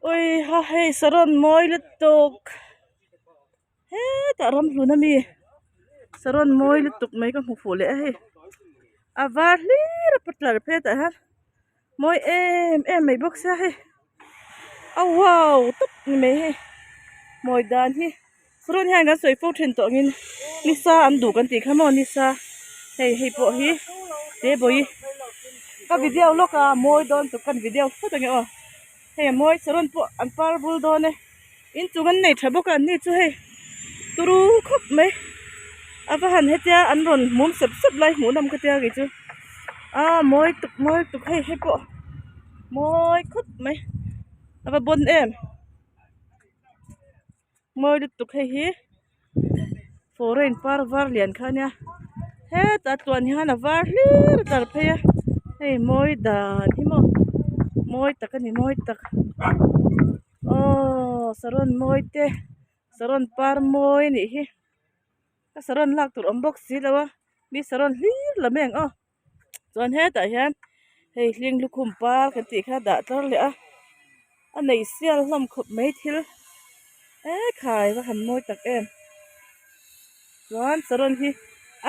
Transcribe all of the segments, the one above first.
Ui ha hei saron mawi lutuk hetah ramhlun ami saron mawi lutuk mai ka hmu fuh leh a hei a var hlir a patlar phei tah hian mawi em em mai bawk sia hei a wow tawp ni mai hei mawi dan hi saron hian kan sawi fo thin tawh angin nisa an duh kan tih kha maw nisa hei hei pawh hi te bawihi ka video lawk a mawi dawn tuk kan video phawt ange aw hei a mawi saron pawh an par bul dawn e inchung an nei tha bawk a an ni chu hei turu khawp mai a va han hetia an rawn mum sep sep lai hmuh nawm kha tia kei chu a mawi tuk mawi tuk hei hei pawh mawi khawp mai a va bawn em. Mawi lutuk hei hi foreign par var lian kha ania hetah tluan hian a var hlir a tlar phei a hei mawi dan hi maw mawi tak a ni mawi tak aww saron mawi te saron par mawi a nih hi ka saron lak tur awm bawk si lo a mi saron hlir la mai ang aw. Chuan hetah hian hei hling lukhum par kan tih kha dah tlar leh a a nei sial hlawm khawp mai thil ekhai va han mawi tak em chuan saron hi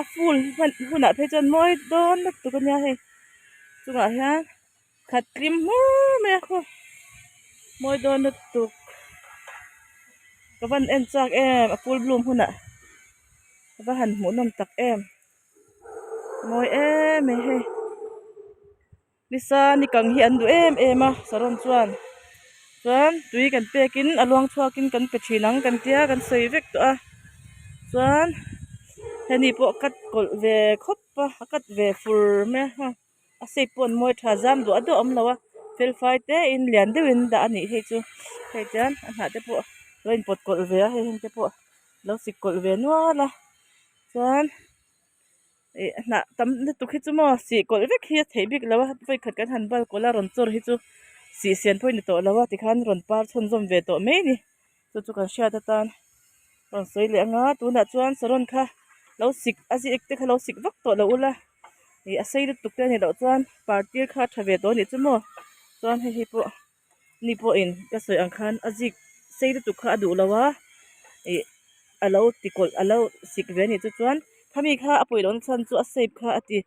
a full hman hunah phei chuan mawi dawn lutuk ania hei chungah hian khat tlim hmur mai a khaw mawi dawn lutuk ka van en chak em a full bloom hunah va han hmuh nawm tak em. Mawi em mai hei nisa ni kang hi an duh em em a saron chuan chuan tui kan pek in a luang chhuak in kan pe thin ang kan tia kan sawi vek tawh a chuan heni pawh cut kawlh ve khawp a a cut ve fur mai a a shape pawh an mawi tha zam duah duah a awm lo a fel fai te in lian deuh in dah a nih hei chu hei chuan a hnah te pawh lo in pawt kawlh ve a hei heng te pawh lo sik kawlh ve nual a. Chuan ih hnah tam lutuk hi chu maw sih kawlh vek hi a theih bik lo a vawikhat kan han bal kawlh a rawn chawr hi chu sih sian pawh a ni tawh lo a tikhan rawn par chhunzawm ve tawh mai a ni chu chu kan hriat atan rawn sawi leh ang a tunah chuan saron kha lo sik a zik te kha lo sik vak tawh lo ula ih a sei lutuk te a nih loh chuan par tir kha a tha ve tawh a nih chu maw chuan hei hi pawh. Ni pawhin ka sawi ang khan a zik sei lutuk kha a duh lo a ih a lo ti kawlh a lo sik ve a nih chu chuan khami kha a pawih lohna chhan chu a shape kha a ti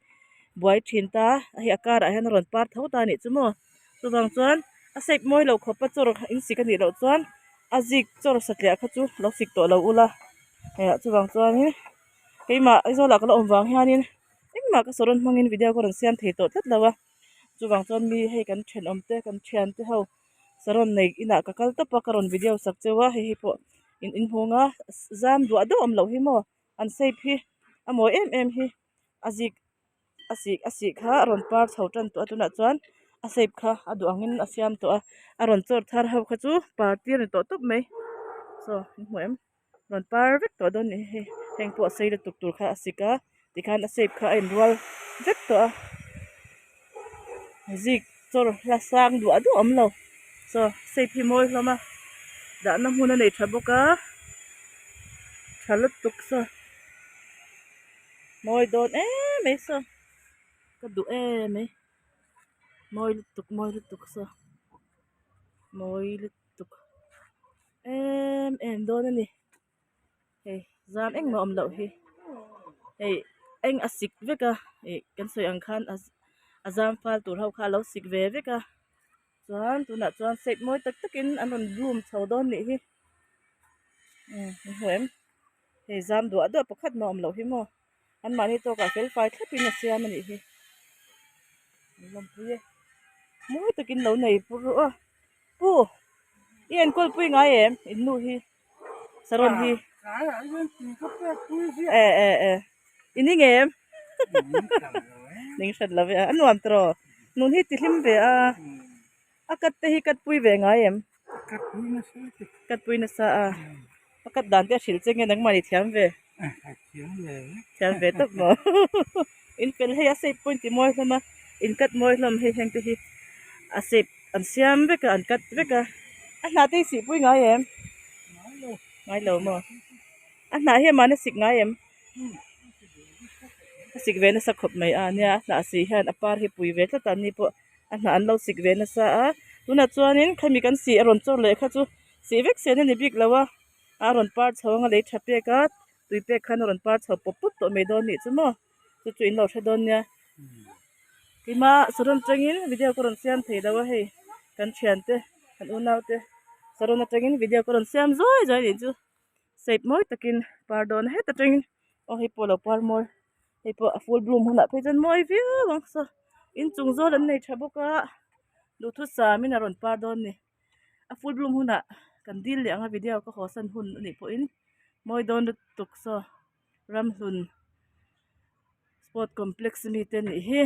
buai thin ta a hei a karah hian a rawn par tho ta a nih chu maw chuvang chuan a shape mawi lo khawp a chawr in sik a nih loh chuan a zik chawr satliah kha chu lo sik tawh lo ula hei ah chuvang chuanin keimah Aizawlah ka la awm vang hianin engmah ka saw rawn hmangin video ka rawn siam thei tawh tlat lo a. Chuvang chuan mi hei kan thenawm te kan thian te ho saron nei inah ka kal tawp a ka rawn video sak cheu a hei hi pawh in inhung a zam duah duah awm loh hi maw an shape hi a mawi em em hi a zik a sih a sih kha a rawn par chho tan tawh a tunah chuan a shape kha a duh angin a siam tawh a a rawn chawr thar ho kha chu par tir a ni tawh tawp mai saw in hmu em. Rawn par vek tawh dawn nih hi heng pawh a sei lutuk tur kha a sik a tikhan a shape kha a inrual vek tawh a zik chawr hla sang duah duah a awm lo saw shape hi mawi hlawm a dahna hmun a nei tha bawk a tha lutuk saw mawi dawn em mai saw ka duh em mai mawi lutuk mawi lutuk saw mawi lutuk. Em em dawn a ni hei zam engmah awm loh hi hei eng a sik vek a ih kan sawi ang khan a zam fal tur ho kha a lo sik ve vek a chuan tunah chuan shape mawi tak takin an rawn bloom chho dawn nih hi umm i hmu em hei zam duah duah pakhat mah awm loh hi maw anmahni tawkah fel fai thlapin a siam a nih hi an lawmpui e mawi takin lo nei pur rawh a pu. I enkawl pui ngai em in nu hi saron hi e e e i ning em ning hrat lo ve a a nuam tawh nun hi ti hlim ve a a cut te hi cut pui ve ngai em cut pui nasa a a cut dan te a hrilh che nge nangmah ni thiam ve thiam ve tawp maw in fel hei a shape pawh in ti mawi hlawm a in cut mawi hlawm hei heng te hi a shape an siam vek a an cut vek a a hnah te hi sih pui ngai em ngai lo maw a hnah hi amahna sik ngai em a sik ve nasa khawp mai a nia a hnah si hian a par hi pui ve tlat a ni pawh a hnah an lo sik ve nasa a Tunah chuanin khami kan sih a rawn chawr leh kha chu sih vek sen a ni bik lo a, a rawn par chho anga lei tha pek a, tui pek khan a rawn par chho pawp pawp tawh mai dawn nih chu maw chu chu in lo hre dawn nia. Keimah saron atangin video ka rawn siam thei lo a hei kan thiante kan unaute saron atangin video ka rawn siam zuai zuai nih chu shape mawi takin par dawn het atangin aw hei pawh a lo par mawi hei pawh a full bloom hunah phei chuan mawi viau ang saw inchung zawl an nei tha bawk a duhthusam in a rawn par dawn a ni a full bloom hunah kan dil leh ang a video ka haw san hun anih pawhin mawi dawn lutuk saw ramhlun sport complex ami te anih hi.